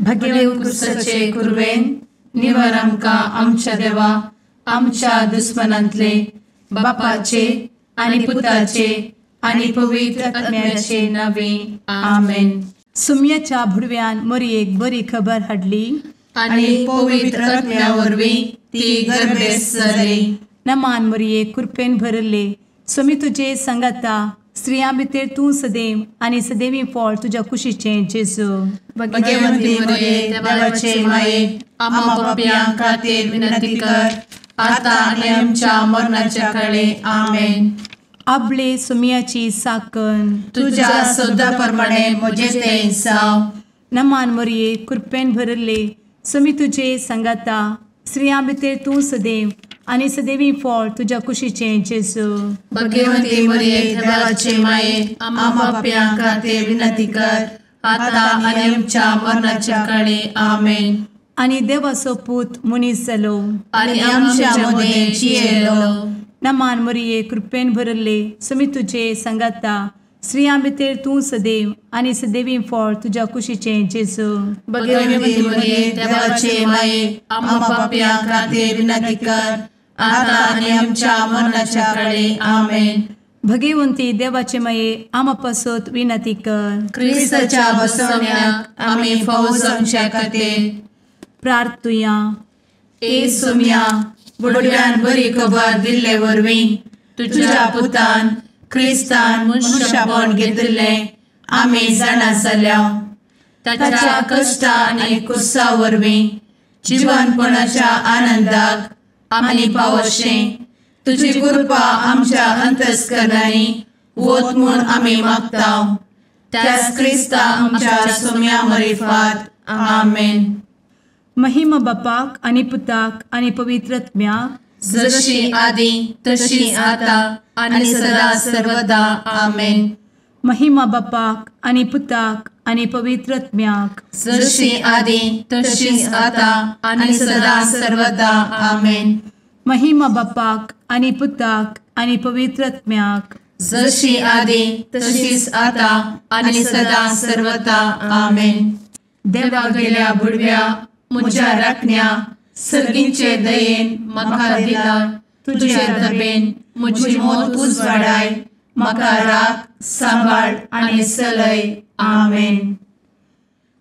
भगेव कुरवेन निवर आमकां आमच्या देवा आमच्या दुस्मनांतले बापाचे आनी पुताचे आनी पवित्र आत्म्याचे नावे आमेन. सुम्याच्या भुडव्यान मोरयेक बरी खबर हाडली आनी पवित्र आत्म्या वरवीं ती गर्भेस्त जाली. नमान मोरये, कृपेन भरले, स्वामी तुजे संगाता, स्त्रियां भितर तूं सदैव आनी सदैवी फळ तुज्या कुशीचें जेजू. भगवंती मोरये, देवाचे माये, आम्हा पापयां खातीर विनंती कर आता आनी आमच्या मरणाच्या काळे. आमेन. आपले सुम्याची साकन तुज्या सदा प्रमाणे म्हजें तें जावं. नमान मोरये, कृपेन भरले, स्वामी तुजे संगाता, स्त्रियां भितर तूं सदैव आनी सदैवी फळ तुज्या कुशीचें जेजू. भगवंती मोरये, देवाचे माये, आम्हा पापयां खातीर विनंती कर आता आनी आमच्या मरणाच्या काळे. आमेन. आनी देवाचो पूत मनीस जालो आनी आमच्या मदें जियेलो. नमान मोरये, कृपेन भरले, स्वामी तुजे संगाता, स्त्रियां भितर तूं सदैव आनी सदैवी फळ तुज्या कुशीचें जेजू. भगवंती मोरये, देवाचे माये, आम्हा पापयां खातीर विनंती कर आता आनी आमच्या मरणाच्या काळे. आमेन. भगवंती देवाचे माये, आम्हा पासत विनंती कर. क्रिस्ताच्या बसवण्याक आमी फावो जावच्या खातीर प्रार्थुया. ए सुम्या, बुडव्यान बरी खबर दिल्ले वरवीं तुज्या पुतान क्रिस्तान मनशापण घेतिल्लें आमी जाणा जाल्या. ताच्या कश्टा आनी कुसा वरवीं जिवनपणाच्या आनंदाक आमी पावशें तुजी कृपा आमच्या अंतस्करणांनी वत म्हूण आमी मागता. त्याच क्रिस्ता आमच्या सुम्या मरिफात. आमेन. महिमा बापाक आनी पुताक आनी पवित्र आत्म्याक, जशी आदी तशी आता आनी सदा सर्वदा. आमेन. महिमा बापाक आनी पुताक आनी पवित्र आत्म्याक, जशी आदी तशी आता आनी सदा सर्वदा. आमेन. महिमा बापाक आनी पुताक आनी पवित्र आत्म्याक, जशी आदी तशीच आता आनी सदा सर्वदा. आमेन. देवा गेल्या बुडव्या म्हज्या राखण्या सर्गींचे दयेन म्हाका दिला तुजे दबेन म्हजी मोत उजवाडाय, म्हाका राख सांबाळ आनी चलय. आमेन.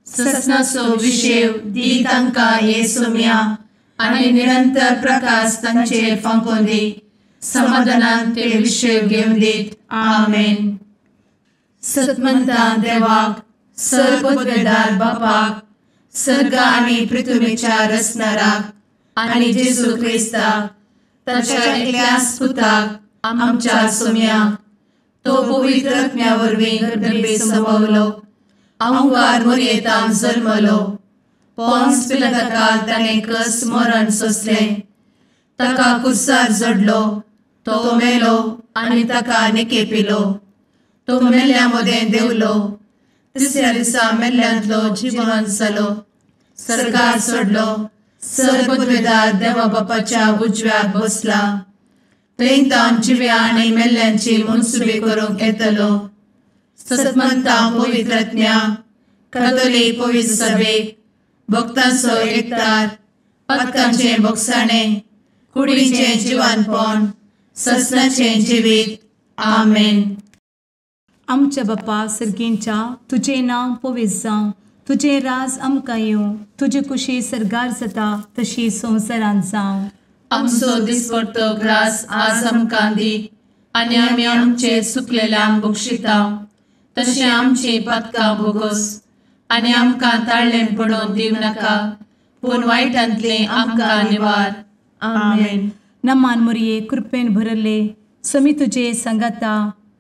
ससनाचो विशेव दी तांकां हे सुम्या आनी निरंतर प्रकाश तांचेर फांकोवन दी, समाधानान ते विशेव घेवन दीत. आमेन. सतमंता देवाक, सर्वपदवेदार बापाक, सर्ग आनी पृथ्वीच्या रचणाराक आनी जेजू क्रिस्ताक ताच्या एकल्याच पुताक आमच्या सुम्याक, तो पवित्र आत्म्या वरवीं गर्भे संभवलो, अहंकार मोरयेतान जल्मलो, पोन्स पिलाताकाल ताणें कस मरण सोंसलें, ताका कुर्सार जडलो, तो मेलो आनी ताका निकेपिलो, तो मेल्ल्या मदें देंवलो, तिसऱ्या दिसा मेल्ल्यांतलो जिवन जालो, सर्गार सोडलो, सर्वपदवेदार देवा बापाच्या उजव्याक बसला, थंय तावन जिव्या आनी मेल्ल्यांची मनसुबी करूंक येतलो. सतमंता पवित्र आत्म्या, कातोलीक पवित्र सभेक, भक्तांचो एकतार, पातकांचें भोगसाणें, कुडीचें जिवानपण, ससनाचें जिवीत. आमेन. आमच्या बापा सर्गींच्या, तुजें नांव पवित्र जावं, तुजें राज आमकां येवं, तुजी कुशी सर्गार जाता तशी संवसारांत जावं. आमचो दिसपडतो ग्रास आज आमकां दी आनी आमी आमचे सुकलेल्यांक बक्षिता तशें आमची पातकां भोगोस आनी आमकां ताळ्ळें पडोवन दिवं नाका, पूण वायटांतलें आमकां निवार. आमेन. नमान मोरये, कृपेन भरले, स्वामी तुजे संगाता,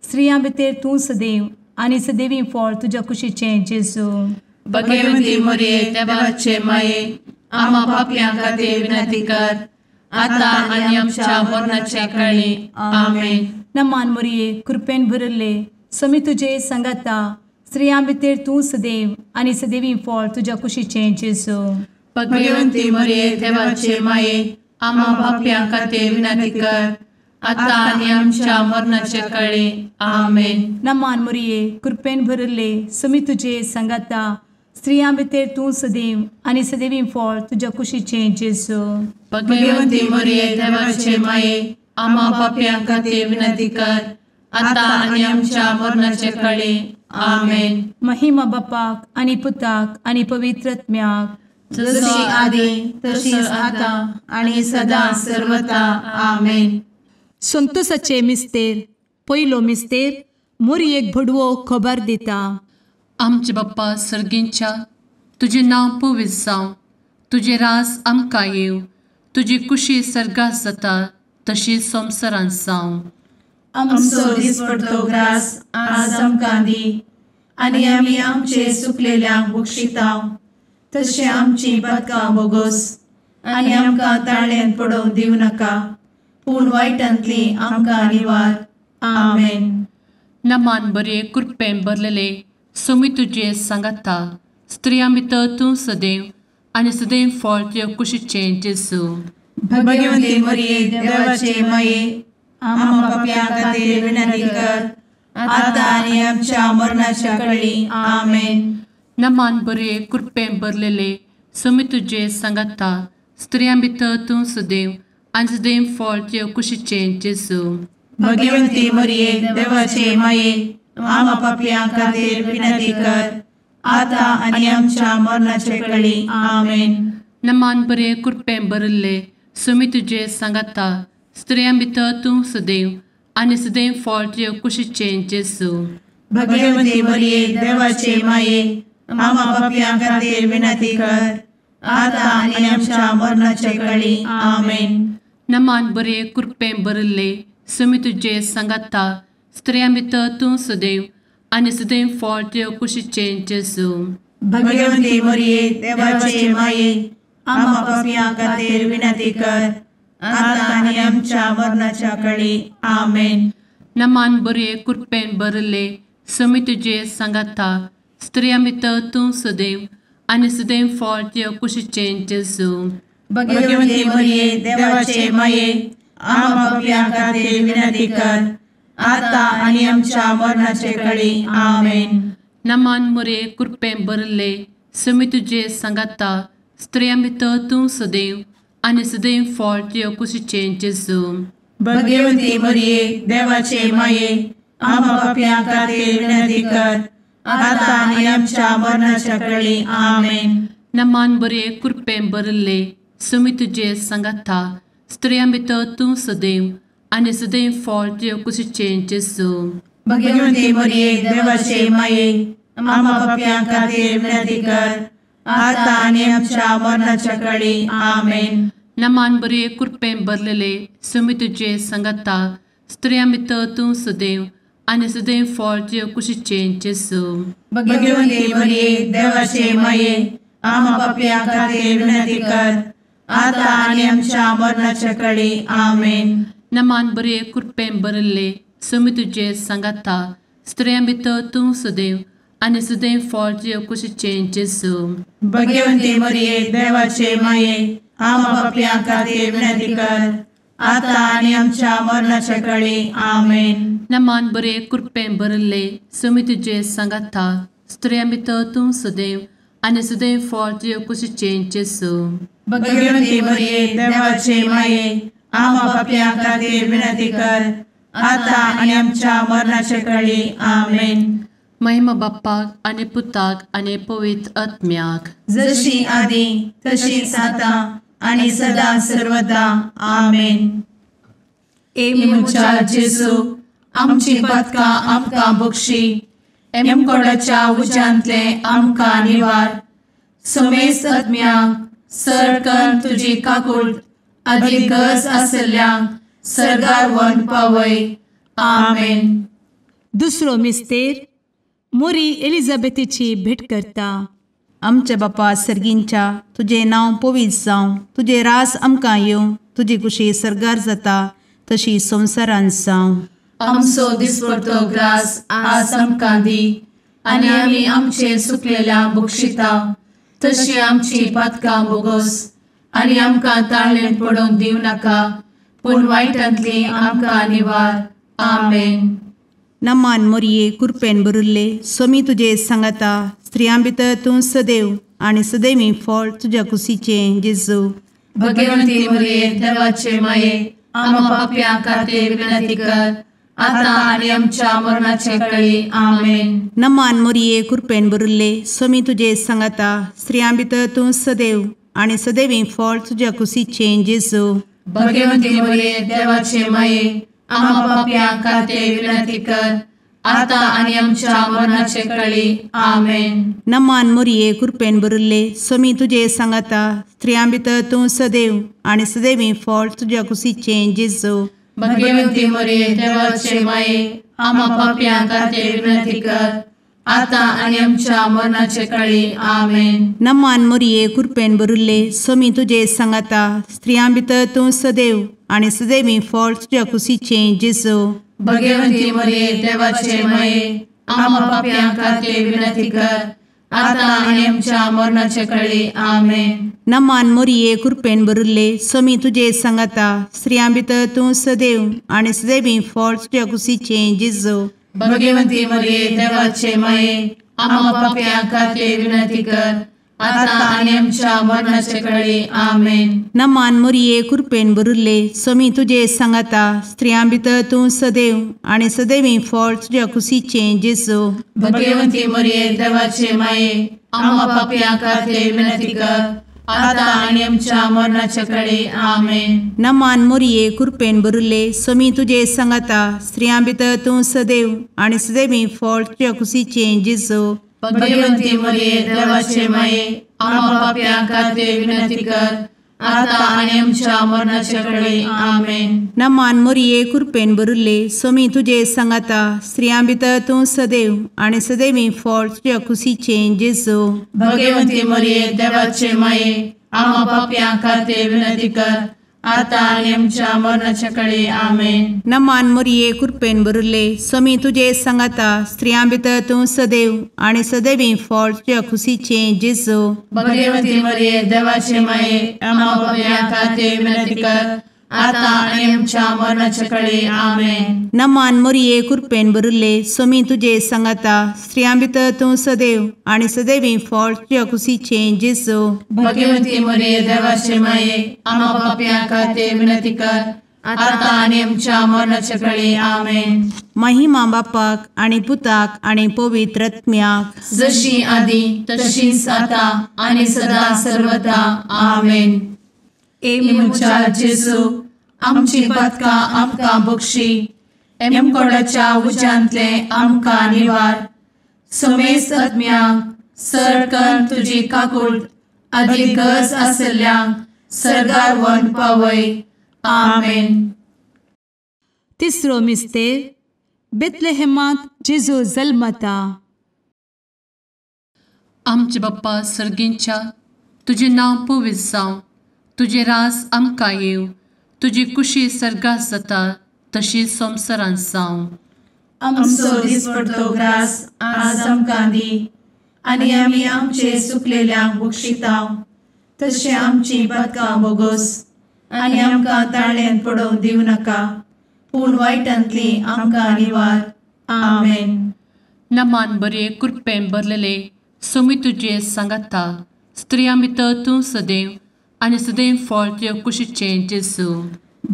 स्त्रियां भितर तूं सदैव आनी सदैवी फळ तुज्या कुशीचें जेजू. भगवंती मोरये, देवाचे माये, आम्हा पापयां खातीर विनंती कर आता आनी आमच्या मरणाच्या काळी. आमेन. नमान मोरये, कृपेन भरले, स्वामी तुजे संगाता, स्त्रियां भितर तूं सदैव आनी सदैवी फळ तुज्या कुशीचें जेजू. भगवंती मोरये, देवाचे माये, आम्हा पापयां खातीर विनंती कर आता आनी आमच्या मरणाच्या काळी. आमेन. नमान मोरये, कृपेन भरले, स्वामी तुजे संगाता, स्त्रियां भितर तूं सदैव आनी सदैवी फळ तुज्या कुशीचें जेजू। भगवंती मरिये देवाचे माये आम्हा पाप्यां खातीर विनंती कर आतां आनी आमच्या मरणाचे काळी। आमेन। महिमा बापाक आनी पुताक आनी पवित्र आत्म्याक, जशी आदी तशीच आतां आनी सदां सर्वता। आमेन। संतोषाचे मिस्तेर पयलो मिस्तेर मोरयेक भडवो खबर दिता। आमचे बाप्पा सर्गींच्या तुजें नांव पवित्र जावं, तुजें राज आमकां येवं, तुजी कुशी सर्गात जाता तशी संवसारांत जावं। आमचो दिसपडतो ग्रास आज आमकां दी आनी आमी आमचे सुकलेल्यांक बक्षिता तशें आमची पातकां बोगोस आनी आमकां ताळ्यांत पडोवंक दिवं नाका, पूण वायटांतली आमकां निवार। आमेन। नमान बरे कृपेन भरलेले सोमी तुजे सांगाता, स्त्रियां भितर तूं सदैव आनी सदैव फळ तुज्या कुशीचें जेजू। भगवंती मरिये देवाचे माये आम्हा पाप्यां खातीर विनंती कर आतां आनी आमच्या मरणाच्या काळी। आमेन। नमान बरे कृपेन भरलेले सोमी तुजे सांगाता, स्त्रियां भितर तूं सदैव आनी सदैव फळ तुज्या कुशीचें जेजू। भगवंती मरिये देवाचे माये आम्हा पाप्यां खातीर विनंती कर आतां आनी आमच्या मरणाच्या काळी। आमेन। नमान बरे कृपेन भरिल्ले सोमी तुजे सांगाता, स्त्रियां भितर तूं सदैव आनी सदैव फळ तुज्या कुशीचें जेजू। भगवंती मरिये देवाचे माये आम्हा पाप्यां खातीर विनंती कर आतां आनी आमच्या मरणाच्या काळी। आमेन। नमान बरे कृपेन भरिल्ले सोमी तुजे सांगाता, स्त्रियां भितर तूं सदैव आनी सदैव फळ तुज्या कुशीचें जेजू। भगवंती मरिये देवाचे माये आम्हा पाप्यां खातीर विनंती कर आतां आनी आमच्या मरणाच्या काळी। आमेन। नमान बरे कृपेन भरिल्ले सोमी तुजे सांगाता, स्त्रियां भितर तूं सदैव आनी सदैव फळ तुज्या कुशीचें जेजू। भगवंती मरिये देवाचे माये आम्हा पाप्यां खातीर विनंती कर आतां आनी आमच्या मरणाचे काळी। आमेन। नमान मरिये कृपेन भरिल्ले सोमी तुजे सांगाता, स्त्रियां भितर तूं सदैव आनी सदैव फळ तुज्या कुशीचें जेजू। भगवंती मरिये देवाचे माये आम्हा पाप्यां खातीर विनंती कर आतां आनी आमच्या मरणाच्या काळी। आमेन। नमान बरे कृपेन भरिल्ले सोमी तुजे सांगाता, स्त्रियां भितर तूं सदैव आनी सदैव फळ तुज्या कुशीचें जेजू। भगवंती मरिये देवाचे माये आम्हा पाप्यां खातीर विनंती कर आतां आनी आमच्या मरणाच्या काळी। आमेन। नमान बरे कृपेन भरलेले सोमी तुजे सांगाता, स्त्रियां भितर तूं सदैव आनी सदैव फळ तुज्या कुशीचें जेजू। भगवंती मरिये देवाचे माये आम्हा पाप्यां खातीर विनंती कर आतां आनी आमच्या मरणाच्या काळी। आमेन। नमान बरे कृपेन भरिल्ले सोमी तुजे सांगाता, स्त्रियां भितर तूं सदैव आनी सदैव फळ तुज्या कुशीचें जेजू। भगवंती मरिये देवाचे माये आम्हा पाप्यां खातीर विनंती कर आतां आनी आमच्या मरणाच्या काळी। आमेन। नमान बरे कृपेन भरिल्ले सोमी तुजे सांगाता, स्त्रियां भितर तूं सदैव आनी सदैव फळ तुज्या कुशीचें जेजू। भगवंती मरिये देवाचे माये आम्हा पाप्यां खातीर विनंती कर आतां आनी आमच्या मरणाच्या काळी। आमेन। महिमा बाप्पाक आनी पुताक आनी पवित्र आत्म्याक, जशी आदी तशीच आतां आनी सदां सर्वदा। आमेन। ए म्हज्या जेजू आमची पातकां आमकां बक्षी, एमकोडाच्या उज्यांतले आमकां निवार, समेस्त आत्म्यांक सर तुजी काकूट आदी गरज आशिल्ल्यांक सर्गार व्हरून पावय। आमेन। दुसरो मिस्तेर मोरी एलिझाबेथीची भेट करता। आमच्या बापा सर्गींच्या तुजें नांव पवित्र जावं, तुजें रास आमकां येवं, तुजी कुशी सर्गार जाता तशी संवसारांत जावं। आमचो दिसपडतो ग्रास आज आमकां दी आनी आमी आमचे सुकलेल्या बक्षिता तशी आमची पातकां बोगोस आनी आमकां ताळ्ळें पडोवंक दिवं नाका, पूण वायटांतली आमकां निवार। आमेन। नमान मोरये कुरपेन बरुल्ले स्वामी तुजे सांगाता, स्त्रियां भितर तूं सदैव आनी सदैवी फळ तुज्या कुशीचें जेजू। भगवंती मरिये देवाचे माये आम्हा पाप्यां खातीर विनंती कर आता आनी आमच्या मरणाचे वेळी। आमेन। नमान मोरये कृपेन भरिल्ले स्वामी तुजे सांगाता स्त्रियां भितर तूं सदैव आनी सदैवी फळ तुज्या कुशीचें जेजू। भगवंती मरिये देवाचे माये आम्हा पाप्यां खातीर विनंती कर आता आनी आमच्या मरणाचे वेळी। आमेन। नमान मोरये कृपेन भरिल्ले स्वामी तुजे सांगाता स्त्रियां भितर तूं सदैव आनी सदैवी फळ तुज्या कुशीचें जेजू। भगवंती मरिये देवाचे माये आम्हा पाप्यां खातीर विनंती कर आता आनी आमच्या मरणाचे वेळी। आमेन। नमान मोरये कृपेन भरिल्ले स्वामी तुजे सांगाता स्त्रियां भितर तूं सदैव आनी सदैवी फळ तुज्या कुशीचें जेजू। भगवंती मरिये देवाचे माये आम्हा पाप्यां खातीर विनंती कर आता आनी आमच्या मरणाचे वेळी। आमेन। नमान मोरये कृपेन भरिल्ले स्वामी तुजे सांगाता स्त्रियां भितर तूं सदैव आनी सदैवी फळ तुज्या कुशीचें जेजू। भगवंती मरिये देवाचे माये आम्हा पाप्यां खातीर विनंती कर आता आनी आमच्या मरणाचे वेळी। आमेन। नमान मोरये कृपेन भरिल्ले स्वामी तुजे सांगाता स्त्रियां भितर तूं सदैव आनी सदैवी फळ तुज्या कुशीचें जेजू। भगवंती मरिये देवाचे माये आम्हा पाप्यां खातीर विनंती कर आता आनी आमच्या मरणाचे वेळी। आमेन। नमान मोरये कृपेन भरिल्ले स्वामी तुजे सांगाता स्त्रियां भितर तूं सदैव आनी सदैवी फळ तुज्या कुशीचें जेजू। भगवंती मरिये देवाचे माये आम्हा पाप्यां खातीर विनंती कर आता आनी आमच्या मरणाचे वेळी। आमेन। नमान मोरये कृपेन भरिल्ले स्वामी तुजे सांगाता स्त्रियां भितर तूं सदैव आनी सदैवी फळ तुज्या कुशीचें जेजू। भगवंती मरिये देवाचे माये आम्हा पाप्यां खातीर विनंती कर आता आनी आमच्या मरणाचे वेळी। आमेन। नमान मोरये कृपेन भरिल्ले स्वामी तुजे सांगाता स्त्रियां भितर तूं सदैव आनी सदैवी फळ तुज्या कुशीचें जेजू। भगवंती मरिये देवाचे माये आम्हा पाप्यां खातीर विनंती कर आता आनी आमच्या मरणाचे वेळी। आमेन। नमान मोरये कृपेन भरिल्ले स्वामी तुजे सांगाता स्त्रियां भितर तूं सदैव आनी सदैवी फळ तुज्या कुशीचें जेजू। भगवंती मरिये देवाचे माये आम्हा पाप्यां खातीर विनंती कर आता आनी आमच्या मरणाचे वेळी। आमेन। महिमा बापाक आनी पुताक आनी पवित्र आत्म्याक जशी आदी तशीच आता आनी सदा सर्वदा। आमेन। ए म्हज्या जेजू आमची पातकां आमकां बक्षी एमकोडाच्या उज्यांतले आमकां निवार समेस्त आत्म्यांक सरकन तुजी काकूट आदी गरज आशिल्ल्यांक सर्गार व्हरून पावय। आमेन। तिसरो मिस्तेर बेथलेहेमांत जेजू जल्मता। आमचे बाप्पा सर्गींच्या तुजें नांव पवित्र जावं, तुजें राज आमकां येवं, तुजी कुशी सर्गात जाता तशी संवसारांत जावं। आमचो दिसपडतो ग्रास आज आमकां दी आनी आमी आमचे सुकलेल्यांक बक्षिता तशें आमची पातकां बोगोस आनी आमकां ताळ्यान पडोवंक दिवं नाका पूण वायटांतली आमकां निवार। आमेन। नमान बरे कृपेन भरलेले स्वामी तुजे सांगाता स्त्रियां भितर तूं सदैव आनी सदैव फळ तुज्या कुशीचें जेजू।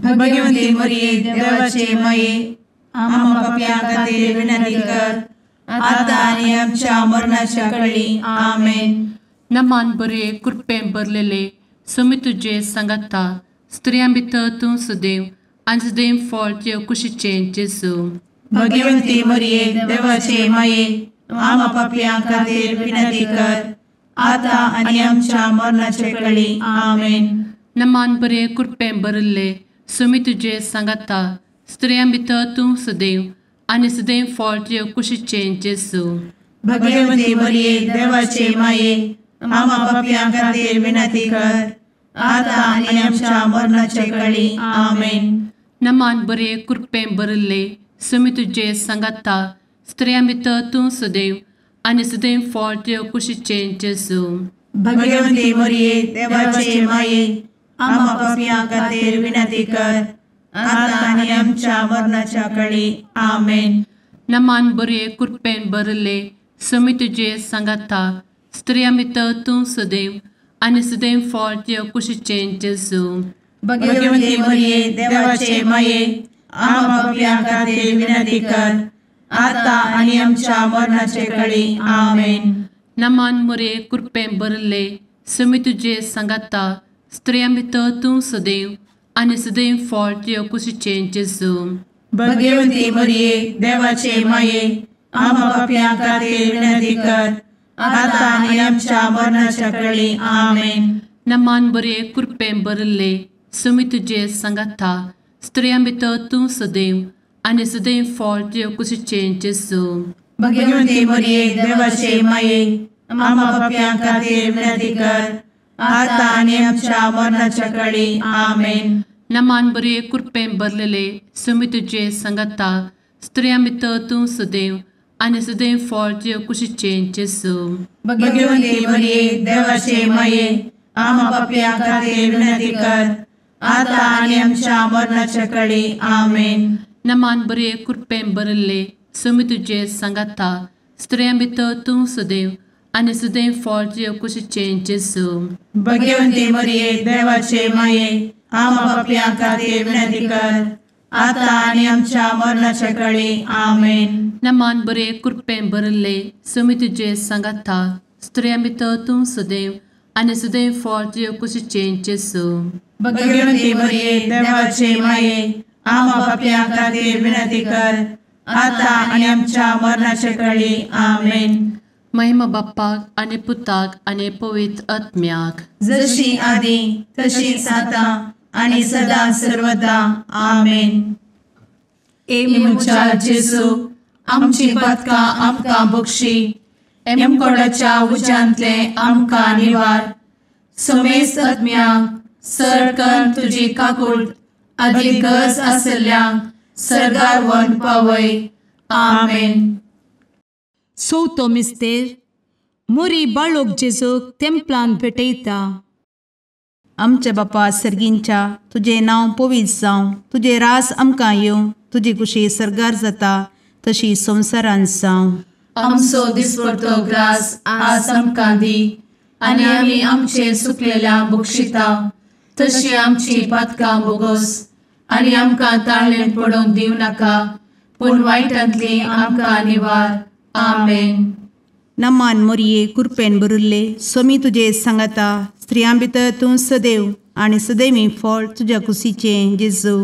भगवंती मरिये देवाचे माये आम्हा पाप्यां खातीर विनंती कर आता आनी आमच्या मरणाच्या वेळी। आमेन। नमान बरे कृपेन भरलेले स्वामी तुजे सांगाता स्त्रियां भितर तूं सदैव आनी सदैव फळ तुज्या कुशीचें जेजू। भगवंती मरिये देवाचे माये आम्हा पाप्यां खातीर विनंती कर आता आनी आमच्या मरणाचे वेळी। आमेन। नमान बरे कृपेन भरिल्ले स्वामी तुजे सांगाता स्त्रियां भितर तूं सदैव आनी सदैव फळ तुज्या कुशीचें जेजू। भगवंती मरिये देवाचे माये आम्हा पाप्यां खातीर विनंती कर आता आनी आमच्या मरणाचे वेळी। आमेन। नमान बरे कृपेन भरिल्ले स्वामी तुजे सांगाता स्त्रियां भितर तूं सदैव आनी सदैव फळ तुज्या कुशीचें जेजू। भगवंती मरिये देवाचे माये आम्हा पाप्यां खातीर विनंती कर आता आनी आमच्या मरणाच्या वेळी। आमेन। नमान बरे कृपेन भरिल्ले समी तुजे सांगाता स्त्रियां भितर तूं सदैव आनी सदैव फळ तुज्या कुशीचें जेजू. भगवती मरिये देवाचे माये आम्हा पाप्यां खातीर विनंती कर आता आनी आमच्या मरणाचे कळी. आमेन. नमान मोरये कृपेन भरिल्ले समी तुजे सांगाता स्त्रियां भितर तूं सदैव आनी सदैव फळ तुज्या कुशीचें जेजू. भगवती मरिये देवाचे माये आम्हा पाप्यां खातीर विनंती कर आता आनी आमच्या मरणाच्या कळी. आमेन. नमान बरे कृपेन भरिल्ले समी तुजे सांगाता स्त्रियां भितर तूं सदैव आनी सदैव फळ तुज्या कुशीचें जेजू. भगवती मरिये देवाचे माये आम्हा पाप्यां खातीर विनंती कर आता आनी आमच्या मरणाच्या कळी. आमेन. नमान बरे कृपेन भरिल्ले समी तुजे सांगाता स्त्रियां भितर तूं सदैव आनी सदैव फळ तुज्या कुशीचें जेजू. भगवती मरिये देवाचे माये आम्हा पाप्यां खातीर विनंती कर आता आनी आमच्या मरणाच्या कळी. आमेन. नमान बरे कृपेन भरिल्ले समी तुजे सांगाता स्त्रियां भितर तूं सदैव आनी सदैव फळ तुज्या कुशीचें जेजू. भगवती मरिये देवाचे माये आम्हा पाप्यां खातीर विनंती कर आता आनी आमच्या मरणाच्या कळी. आमेन. नमान बरे कृपेन भरिल्ले समी तुजे सांगाता स्त्रियां भितर तूं सदैव आनी सदैव फळ तुज्या कुशीचें जेजू. भगवती मरिये देवाचे माये आम्हा पाप्यां खातीर विनंती कर आता आनी आमच्या मरणाच्या कळी. आमेन. महिमा बाप्पाक आनी पुताक आनी पवित्र आत्म्याक, जशी आदी तशीच आता आनी सदा सर्वदा. आमेन. ए म्हज्या जेजू आमची पातकां आमकां बक्षी, एमकोडाच्या उज्यांतले आमकां निवार, समेस्त आत्म्यांक सरकन तुजी काकूट आदी गरज आसल्ल्यांक सर्गार व्हरून पावय. आमेन. चवथो मिस्तेर मोरी बाळोक जेजूक तेंपलान भेटयता. आमच्या बापा सर्गींच्या तुजें नांव पवित्र जावं, तुजें राज आमकां येवं, तुजी कुशी सर्गार जाता तशी संवसारांत जावं. आमचो दिसपडतो ग्रास आज आमकां दी आनी आमी आमचे सुकलेल्या बक्षिता तशी आमची पातकां बोगोस आनी आमकां ताळेन पडोवंक दिवं नाका पूण वायटांतली आमकां निवार. आमेन. नमान मोरये कृपेन भरिल्ले स्वामी तुजे सांगाता स्त्रियां भितर तूं सदैव आनी सदैवी फळ तुज्या कुशीचें जेजू.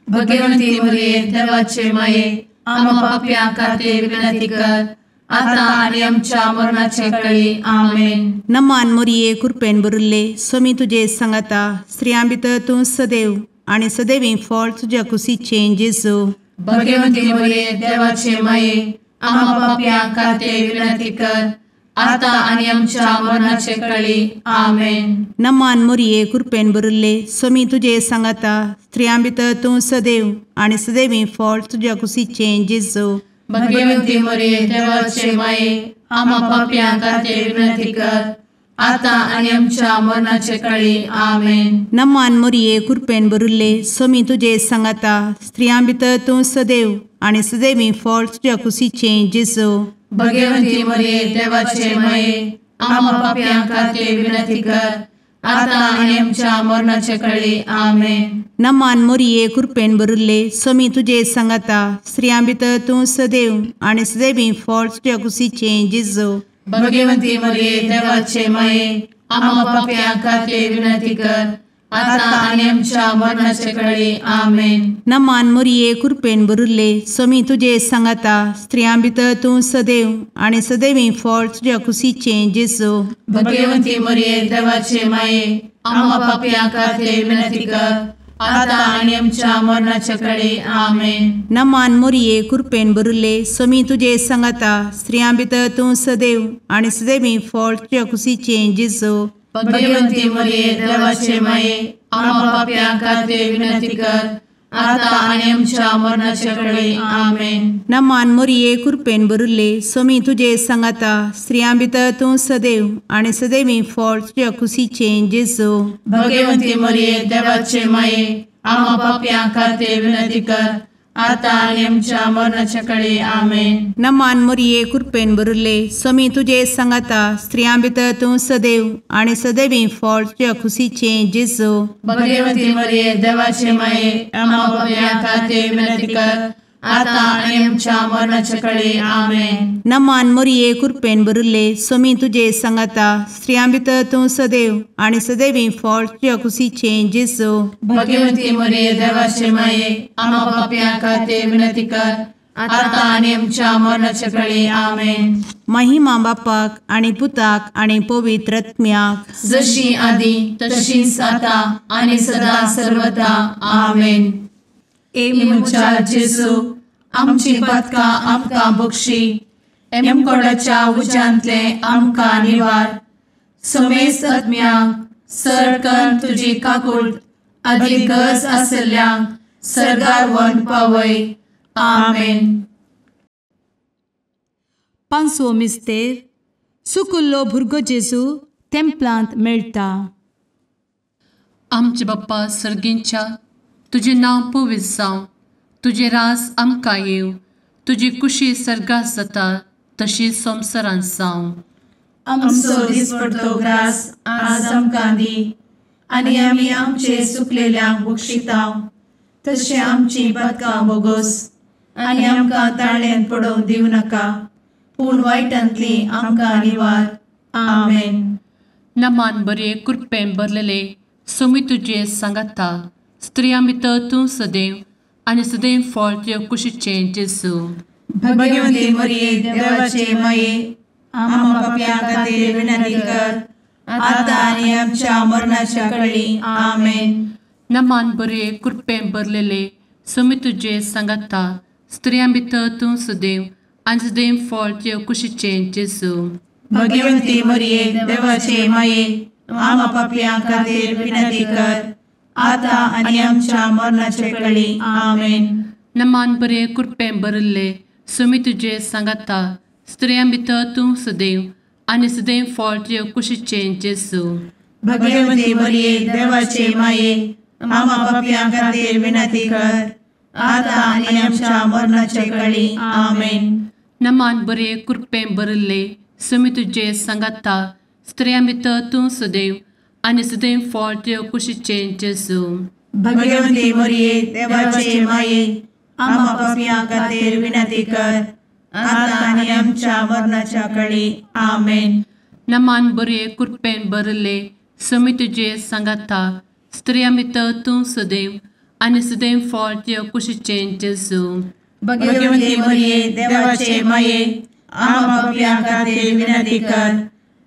भगवंती मोरये देवाचे माये आम्हा पाप्यां खातीर विनंती कर आता आनी आमच्या मरणाचे कळी. आमेन. नमान मोरये कृपेन भरिल्ले स्वामी तुजे सांगाता स्त्रियां भितर तूं सदैव आनी सदैवी फळ तुज्या कुशीचें जेजू. भगवंती मोरये देवाचे माये आम्हा पाप्यां खातीर विनंती कर आता आनी आमच्या मरणाचे कळी. आमेन. नमान मोरये कृपेन भरिल्ले स्वामी तुजे सांगाता स्त्रियां भितर तूं सदैव आनी सदैवी फळ तुज्या कुशीचें जेजू. भगवंती मोरये देवाचे माये आम्हा पाप्यां खातीर विनंती कर आता आनी आमच्या मरणाचे कळी. आमेन. नमान मोरये कृपेन भरिल्ले स्वामी तुजे सांगाता स्त्रियां भितर तूं सदैव आनी सदैवी फळ तुज्या कुशीचें जेजू. भगवंती मोरये देवाचे माये आम्हा पाप्यां खातीर विनंती कर आता आनी आमच्या मरणाचे कळी. आमेन. नमान मोरये कृपेन भरिल्ले स्वामी तुजे सांगाता स्त्रियां भितर तूं सदैव आनी सदैवी फळ तुज्या कुशीचें जेजू. भगवंती मोरये देवाचे माये आम्हा पाप्यां खातीर विनंती कर आता आनी आमच्या मरणाचे कळी. आमेन. नमान मोरये कृपेन भरिल्ले स्वामी तुजे सांगाता स्त्रियां भितर तूं सदैव आनी सदैवी फळ तुज्या कुशीचें जेजू. भगवंती मोरये देवाचे माये आम्हा पाप्यां खातीर विनंती कर आता आनी आमच्या मरणाचे कळी. आमेन. नमान मोरये कृपेन भरिल्ले स्वामी तुजे सांगाता स्त्रियां भितर तूं सदैव आनी सदैवी फळ तुज्या कुशीचें जेजू. भगवंती मोरये देवाचे माये आम्हा पाप्यां खातीर विनंती कर आता आनी आमच्या मरणाचे कळी. आमेन. नमान मोरये कृपेन भरिल्ले स्वामी तुजे सांगाता स्त्रियां भितर तूं सदैव आनी सदैवी फळ तुज्या कुशीचें जेजू. भगवंती मोरये देवाचे माये आम्हा पाप्यां खातीर विनंती कर आतां आनी आमच्या मरणाच्या कळे. आमेन. नमान मोरये कृपेन भरिल्ले, स्वामी तुजे सांगाता, स्त्रियां भितर तूं सदैव आनी सदैवी फळ तुज्या खुशीचें जेजू. भगवती मरिये देवाचे माये, आम्हा पाप्यां खातीर विनंती कर, आतां आनी आमच्या मरणाच्या कळे. आमेन. नमान मोरये कृपेन भरिल्ले, स्वामी तुजे सांगाता, स्त्रियां भितर तूं सदैव आनी सदैवी फळ तुज्या खुशीचें जेजू. भगवती मरिये देवाचे माये, आम्हा पाप्यां खातीर विनंती कर, आतां आनी आमच्या मरणाच्या कळे. आमेन. महिमा बापाक आनी पुताक आनी पवित्र आत्म्याक, जशी आदी तशीच आतां आनी सदा सर्वदा. आमेन. ए म्हज्या जेजू, आमची पातकां आमकां बक्षी, एमकोडाच्या उज्यांतले आमकां निवार, समेस्त आत्म्यांक सरकन तुजी काकूट आदी गरज आशिल्ल्यांक सर्गार व्हरून पावय. आमेन. पांचवो मिस्तेर, सुकुल्लो भुरगो जेजू तेंपलांत मेळटा. आमचे बाप्पा सर्गींच्या, तुजें नांव पवित्र जावं, तुजें राज आमकां येवं, तुजी कुशी सर्गात जाता तशी संवसारांत जावं. आमचो दिसपडतो ग्रास आज आमकां दी, आनी आमी आमचे सुकलेल्यांक बक्षिता तशें आमची पातकां बोगोस, आनी आमकां ताळ्यांत पडोवंक दिवं नाका, पूण वायटांतली आमकां निवार. आमेन. नमान बरे कृपेन भरलेले, स्वामी तुजे सांगाता, स्त्रियां भितर तूं सदैव आनी सदैव फळ तुज्या कुशीचें जेजू. भगवती मरिये देवाचे माये, आम्हा पाप्यां खातीर विनंती कर, आतां आनी आमच्या मरणाच्या कळी. आमेन. नमान बरे कृपेन भरलेले, स्वामी तुजे सांगाता, स्त्रियां भितर तूं सदैव आनी सदैव फळ तुज्या कुशीचें जेजू. भगवती मरिये देवाचे माये, आम्हा पाप्यां खातीर विनंती कर, आतां आनी आमच्या मरणाचे कळी. आमेन. नमान बरे कृपेन भरिल्ले, स्वामी तुजे सांगाता, स्त्रियां भितर तूं सदैव आनी सदैव फळ तुज्या कुशीचें जेजू. भगवती मरिये देवाचे माये, आम्हा पाप्यां खातीर विनंती कर, आतां आनी आमच्या मरणाचे कळी. आमेन. नमान बरे कृपेन भरिल्ले, स्वामी तुजे सांगाता, स्त्रियां भितर तूं सदैव आनी सदैव फळ तुज्या कुशीचें जेजू. भगवती मरिये देवाचे माये, आम्हा पाप्यां खातीर विनंती कर, आतां आनी आमच्या मरणाच्या कळी. आमेन. नमान बरे कृपेन भरिल्ले, स्वामी तुजे सांगाता, स्त्रियां भितर तूं सदैव आनी सदैव फळ तुज्या कुशीचें जेजू. भगवती मरिये देवाचे माये, आम्हा पाप्यां खातीर विनंती कर,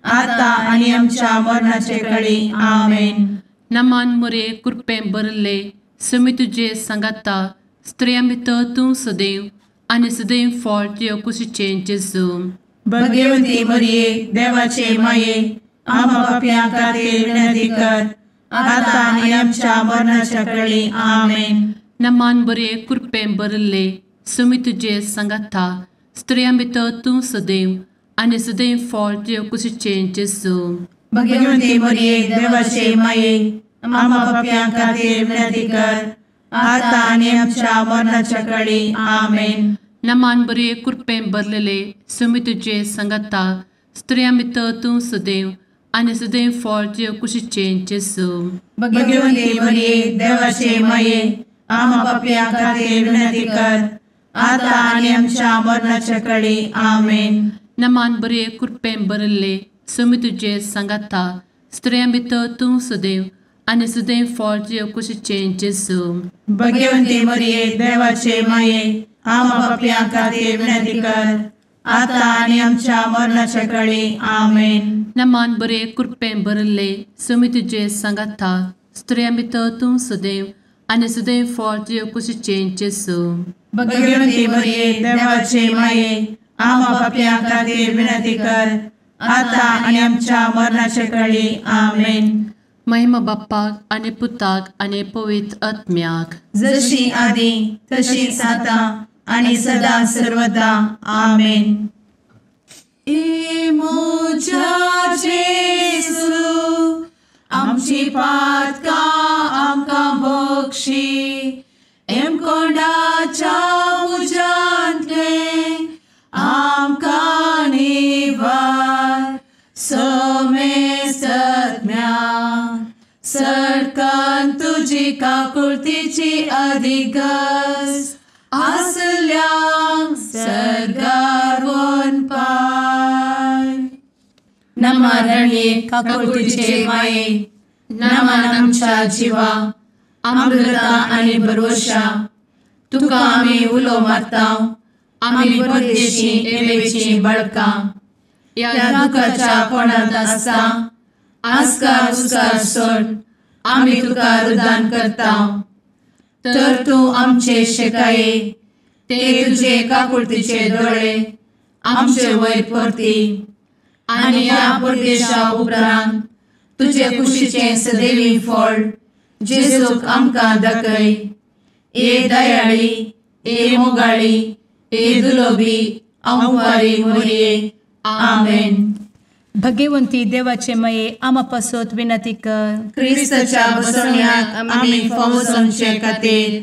आतां आनी आमच्या मरणाचे कळी. आमेन. नमान मरिये कृपेन भरिल्ले, स्वामी तुजे सांगाता, स्त्रियां भितर तूं सदैव आनी सदैव फळ तुज्या कुशीचें जेजू. भगवती मरिये देवाचे माये, आम्हा पाप्यां खातीर विनंती कर, आतां आनी आमच्या मरणाच्या कळी. आमेन. नमान बरे कृपेन भरिल्ले, स्वामी तुजे सांगाता, स्त्रियां भितर तूं सदैव आनी सदैव फळ तुज्या कुशीचें जेजू. भगवती मरिये देवाचे माये, आम्हा पाप्यां खातीर विनंती कर, आतां आनी आमच्या मरणाच्या कळी. आमेन. नमान बरे कृपेन भरलेले, स्वामी तुजे सांगाता, स्त्रियां भितर तूं सदैव आनी सदैव फळ तुज्या कुशीचें जेजू. भगवती मरिये देवाचे माये, आम्हा पाप्यां खातीर विनंती कर, आतां आनी आमच्या मरणाच्या कळी. आमेन. नमान बरे कृपेन भरिल्ले, स्वामी तुजे सांगाता, स्त्रियां भितर तूं सदैव आनी सदैव फळ तुज्या कुशीचें जेजू. भगवती मरिये देवाचे माये, आम्हा पाप्यां खातीर विनंती कर, आतां आनी आमच्या मरणाच्या कळी. आमेन. नमान बरे कृपेन भरिल्ले, स्वामी तुजे सांगाता, स्त्रियां भितर तूं सदैव आनी सदैव फळ तुज्या कुशीचें जेजू. भगवती मरिये देवाचे माये, आम्हा पाप्यां खातीर विनंती कर, आतां आनी आमच्या मरणाच्या कळी. आमेन. महिमा बाप्पाक आनी पुताक आनी पवित्र आत्म्याक, जशी आदी तशीच आतां आनी सदा सर्वदा. आमेन. ए म्हज्या जेजू, आमची पातकां आमकां बक्षी, एमकोंडाच्या तुजी काकुळतीची अधिगस आसल्यांक सर्गार वनपाय. नमा रणये काकुळतीचे माये, नमन आमच्या जिवा, अमृता आनी भरवशा, तुका आमी उलो मारता, आमी परदेशी एवेची बळकां, ह्या दुखाच्या कोणांत आसता आस्कार उस्कार सोड आमी तुका रुदान करता. तर तूं आमचे शेकाये ते तुजे काकुळतीचे दोळे आमचे वयर परती आनी ह्या परदेशा उपरांत तुजे कुशीचें सदैवी फळ जेजूक आमकां दाखय. ए दयाळी, ए मोगाळी, ए दुलोबी अंवारी मोरये. आमेन. भगवंती देवाचे मये आमा पासत विनंती कर. क्रिस्ताच्या बसवण्याक आमी फावो जावचे खातीर.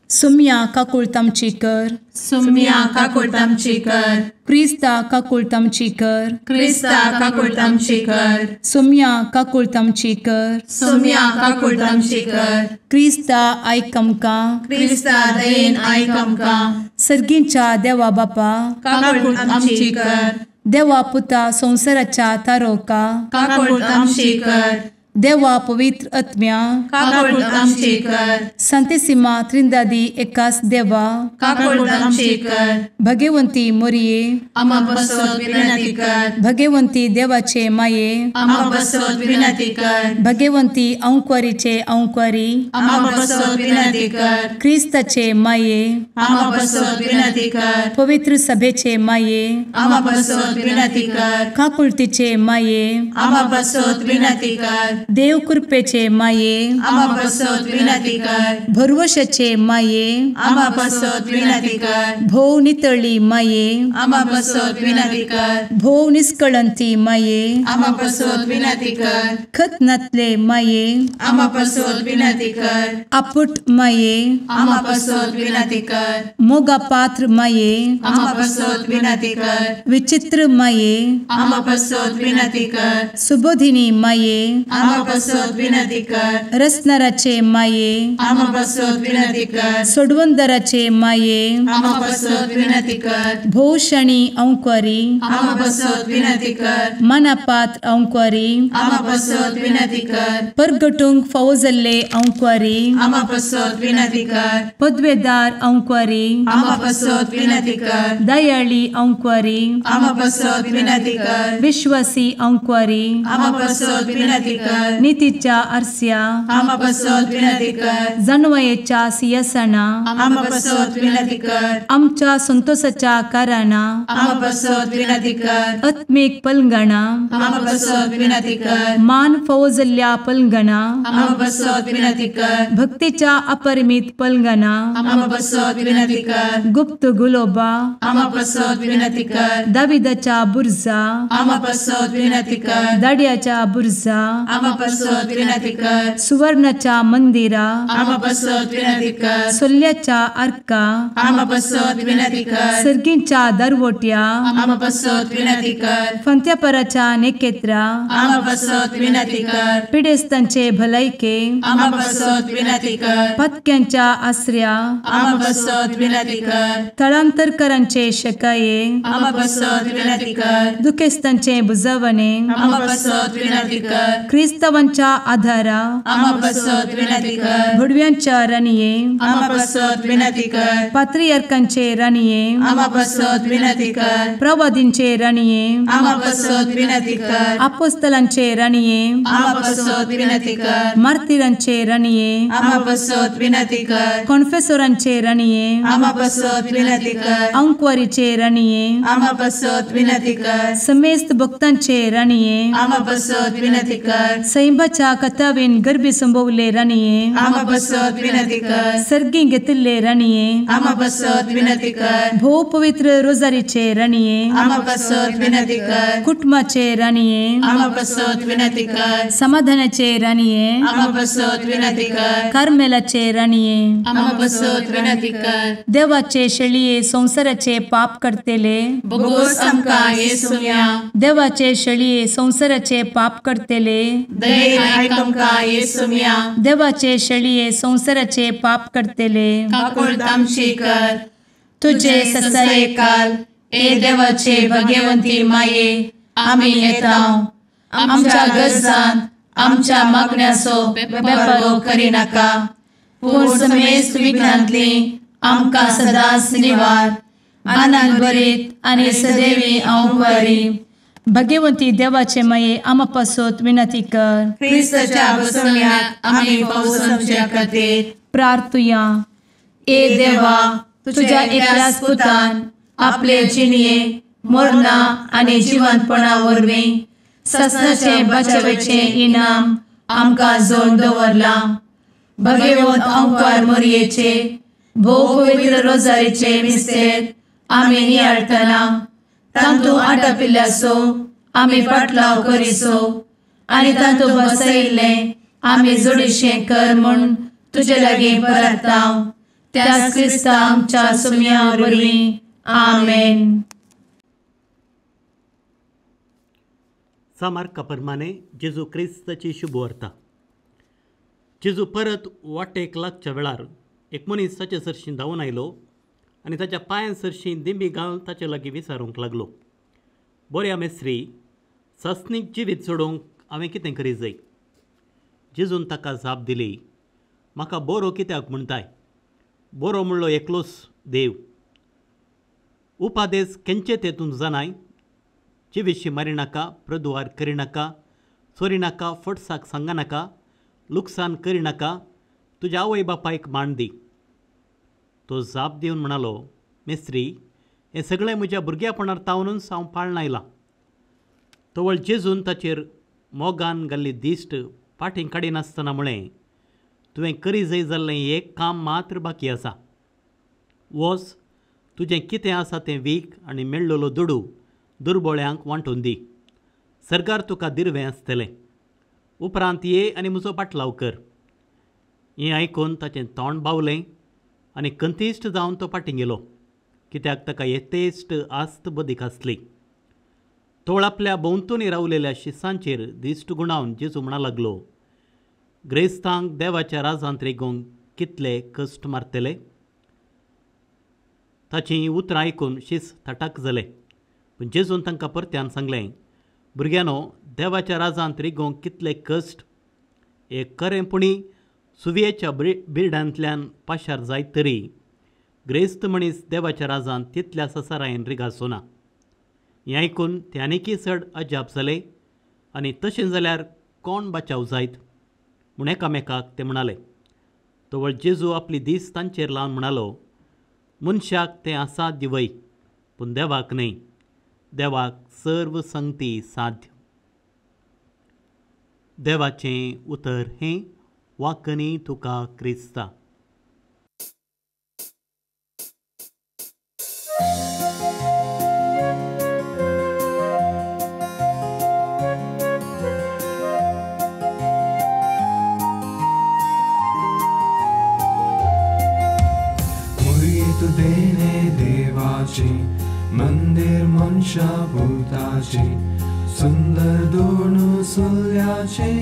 सुम्या काकुळत आमची कर. सुम्या काकुळत आमची कर. क्रिस्ता काकुळत आमची कर. क्रिस्ता काकुळत आमची कर. सुम्या काकुळत आमची कर. सुम्या काकुळत आमची कर. क्रिस्ता आयक आमकां. क्रिस्ता दयेन आयक आमकां. सर्गींच्या देवा बापा काकुळत आमची कर. देवा पुता संवसाराच्या तारोका काकुळत आमची कर. देवा पवित्र आत्म्या काकुळत आमची कर. संतेसिमा त्रिंदादी एकास देवा काकुळत आमची कर. भगवंती मोरये आमा पासत विनंती कर. भगवंती देवाचे माये आमा पासत विनंती कर. भगवंती अंकुरीचे अंकुरी आमा पासत विनंती कर. क्रिस्ताचे माये आमा पासत विनंती कर. पवित्र सभेचे माये आमा पासत विनंती कर. काकुळतीचे माये आमा पासत विनंती कर. देव कृपेचे माये आमा पासत विनंती कर. भरवशाचे माये आमा पासत विनंती कर. भोव नितळी माये आमा पासत विनंती कर. भोव निष्कळंती माये आमा पासत विनंती कर. खत नातले माये आमा पासत विनंती कर. आपुट माये आमा पासत विनंती कर. मोगा पात्र माये आमा पासत विनंती कर. विचित्र माये आमा पासत विनंती कर. सुबोधिनी माये आमा पासत विनंती कर. रसनाराचे माये आमा पासत विनंती कर. सोडवंदराचे माये आमा पासत विनंती कर. भोवशणी अंकुरी आमा पासत विनंती कर. मनापात्र अंकुरी आमा पासत विनंती कर. परगटूंक फावो जाल्ले अंकुरी आमा पासत विनंती कर. पदवेदार अंकुरी आमा पासत विनंती कर. दयाळी अंकुरी आमा पासत विनंती कर. विश्वासी अंकुरी आमा पासत विनंती कर. नितीच्या आरस्या आमा पासत विनंती कर. जानवयेच्या सिंहासना आमा पासत विनंती कर. आमच्या संतोषाच्या कारणा आमा पासत विनंती कर. आत्मीक पलंगणा आमा पासत विनंती कर. मान फावो जाल्ल्या पलंगणा आमा पासत विनंती कर. भक्तीच्या अपरिमित पलंगणा आमा पासत विनंती कर. गुप्त गुलोबा आमा पासत विनंती कर. दाविदाच्या बुर्जा आमा पासत विनंती कर. दाड्याच्या बुर्जा आमा पासत विनंती कर. सुवर्णाच्या मंदिरा आमा पासत विनंती कर. सोल्ल्याच्या आर्का आमा पासत विनंती कर. सर्गींच्या दरवट्या आमा पासत विनंती कर. फंत्यापराच्या नेकेत्रा आमा पासत विनंती कर. पिडेस्तांचे भलायके आमा पासत विनंती कर. पत्क्यांच्या आसऱ्या आमा पासत विनंती कर. थळांतरकरांचे शकाये आमा पासत विनंती कर. दुखेस्तांचे बुजवणे आमा पासत विनंती कर. क्रिस्तावांच्या आधारा आमा पासत विनंती कर. भुडव्यांच्या राणये आमा पासत विनंती कर. पात्रियार्कांचे राणये आमा पासत विनंती कर. प्रवादींचे राणये आमा पासत विनंती कर. अपोस्तलांचे राणये आमा पासत विनंती कर. मार्तीरांचे राणये आमा पासत विनंती कर. कॉन्फेसोरांचे राणये आमा पासत विनंती कर. अंकुवारीचे राणये आमा पासत विनंती कर. समेस्त भक्तांचे राणये आमा पासत विनंती कर. सैंबाच्या कथावेन गर्भी संभवले राणये आमा पासत विनंती कर. सर्गी घेतिल्ले राणये आमा पासत विनंती कर. भोव पवित्र रोजारीचे राणये आमा पासत विनंती कर. कुटुंबाचे राणये आमा पासत विनंती कर. समाधानाचे राणये आमा पासत विनंती कर. कार्मेलाचे राणये आमा पासत विनंती कर. देवाचे शेळये संवसाराचे पाप करतेले बोगोस आमकां येसुम्या देवाचे शेळये संवसाराचे पाप करतेले दयेन आयक आमकां येसुम्या। देवाचे शेळये संवसाराचे पाप करतले काकुळट आमची कर। तुजे ससायेकाल ए देवाचे भगवंती माये आमी येता आमच्या गरजान आमच्या मागण्याचो बेपर्वो करिनाका पूण समेस्त विघ्नांतली आमकां सदांच निवार। आनंद भरीत आनी सदैवी अंकुरी भगवंती देवाचे माये आमा पासत विनंती कर। क्रिस्ताच्या बसवण्याक आमी पावसाच्या खातीर प्रार्थुया। ए देवा तुझ्या एकल्याच पुतान आपले जिणये मरणा आनी जिवंतपणा वरवीं ससनाचे बचावेचे इनाम आमकां जोडून दवरलां। भगवंत अंकार मोरयेचे भोव पवित्र रोजारीचे मिस्तेर आमी नियाळटना तांतू आटापिल्ल्याचो आमी पाटलाव करिसो आनी तांतू बसयिल्लें आमी जोडीशें कर म्हूण तुजे लागीं परता त्याच क्रिस्ता आमच्या सुम्या वरवीं आमेन। सामार्का प्रमाणे जेजू क्रिस्ताची शुभवार्ता। जेजू परत वाटेक लागच्या वेळार एक मनीस ताचे सरशीं धांवून आयलो आनी ताच्या पांयां सरशीं दिंबी घालून ताचे लागीं विचारूंक लागलो, बऱ्या मेस्त्री, सासणीक जिवीत सोडोवंक हांवें कितें करी जाय? जेजून ताका जाप दिली, म्हाका बरो कित्याक म्हणटाय? बरो म्हणलो एकलोच देव। उपादेस केंचे ते तूं जाणाय? जिवीशी मारिनाका, प्रदुवार करिनाका, चोरिनाका, फटसाक सांगनाका, लुकसाण करिनाका, तुज्या आवय बापायक मान दी। तो जाप दिवन म्हणालो, मेस्त्री, हें सगळें म्हज्या भुरग्यापणार तावनूच हांव पाळण आयलां। तवळ जेजून ताचेर मोगान घाल्ली दिश्ट फाटीं काडिनासतना म्हळें, तुवें करी जाय जाल्लें एक काम मात्र बाकी आसा। वच, तुजें कितें आसा तें वीक आनी मेळ्ळलो दुडू दुर्बोळ्यांक वांटून दी। सरकार तुका दिरवें आसतलें। उपरांत ये आनी म्हजो पाटलाव कर। हें आयकून ताचें तोंड बावलें आनी कंतिश्ट जावन तो फाटीं गेलो, कित्याक ताका येतेश्ट आस्त बदीक आसली। तोळ आपल्या भोंवतणी रावलेल्या शिसांचेर दिश्ट गुणावन जेजू म्हणा लागलो, ग्रेस्तांक देवाच्या राजांत रिगोवंक कितले कश्ट मारतले? ताचीं उतरां आयकून शीस थटाक जाले। पूण जेजून तांकां परत्यान सांगलें, भुरग्यांनो, देवाच्या राजांत रिगोवंक कितले कश्ट! एक खरें पुणी सुवयेच्या बिर्डांतल्यान पाशार जायत तरी ग्रेस्त मनीस देवाच्या राजांत तितल्या ससारायन रिगाचो ना। हें आयकून ते आनीकय चड अजाप जाले आनी तशें जाल्यार कोण बचाव जायत म्हूण एकामेकाक ते म्हणाले। तवळ जेजू आपली दीस तांचेर लावन म्हणालो, मनशाक तें आसा दिवय, पूण देवाक न्हय। देवाक सर्व संगती साध्य। देवाचें उतर हें वाकनी तुका क्रिस्ता। मुरीत देणे देवाची मंदिर मनशा भूताची सुंदर दोन सुल्याचे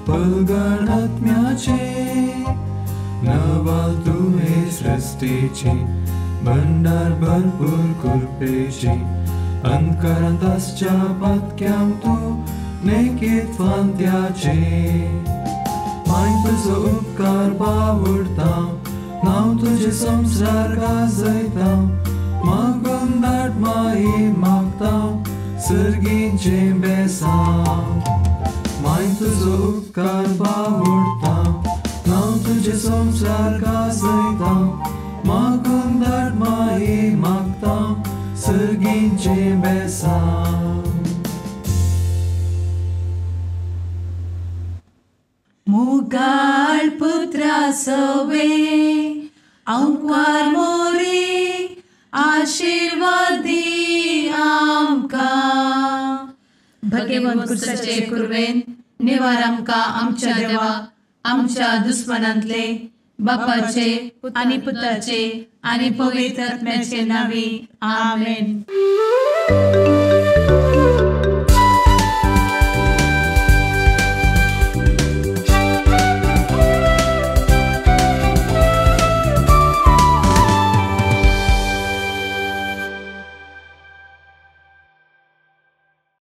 पलगण आत्म्याचे नवाल तुवे सृष्टीची भंडार भरपूर कृपेची अंतकरांत आसच्या पातक्यांक तूं नेकीत फांत्याचे माय तुजो उपकार बावडता नांव तुजें संवसार गाजयता मागून धाड माई मागता सर्गीचें बेसांव माय तुजो उपकार बावडता नांव तुजें संवसार गाजयता मागून धाड माई मागता सर्गीचें बेसांव। मुगाळ पुत्रा सवे अंकुर मोरी आशीर्वादी आमकां। भगवंत कुर्साचे कुर्वेन निवार आमकां आमच्या देवा आमच्या दुस्मनांतले बापाचे आनी पुताचे आनी पवित्र आत्म्याचे नांवी आमेन।